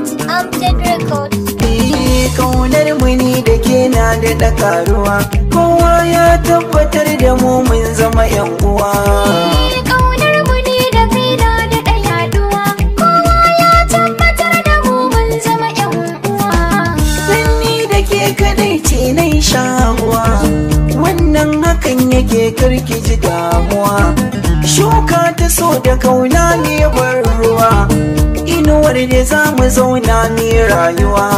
Amjad Records. Kaunar mu ni da ke na da karuwa, kowa ya tabbatar da mu mun zama yan uwa. Kaunar mu ni da kai na da yaduwa, kowa ya tabbatar da mu mun zama yan uwa. Dan ni da ke kadai ce na shaguwa, wannan hakan yake karki ji damuwa. Shuka ta so da kauna ne bar ruwa, inuwar da za mu zauna mi rayuwa.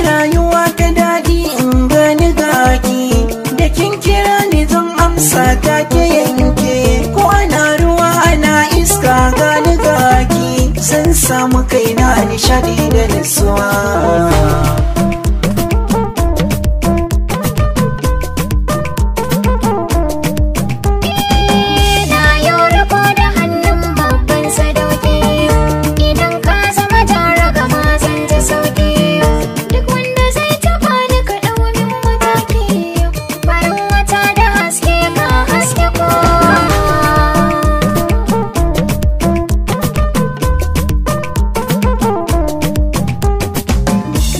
Rayuwa ta daɗi in gani gaki, da kin kira ni zan amsa ta ke yanke. Ko ana ruwa ana iska gani gaki, zan samu kaina nishaɗi da nutsuwa.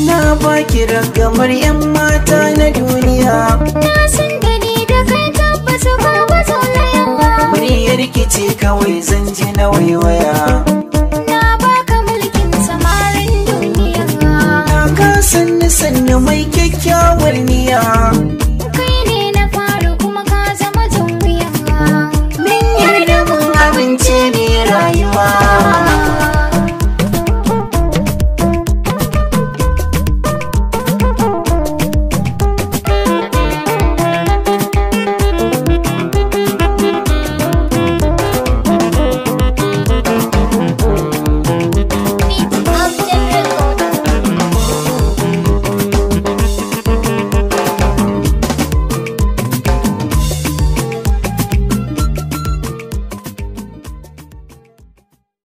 Na baki ragamar 'yan mata na duniya, na san da ni da kai tabbas babu zolayawa. Muryar ki ce kawai zan ji na waiwaya,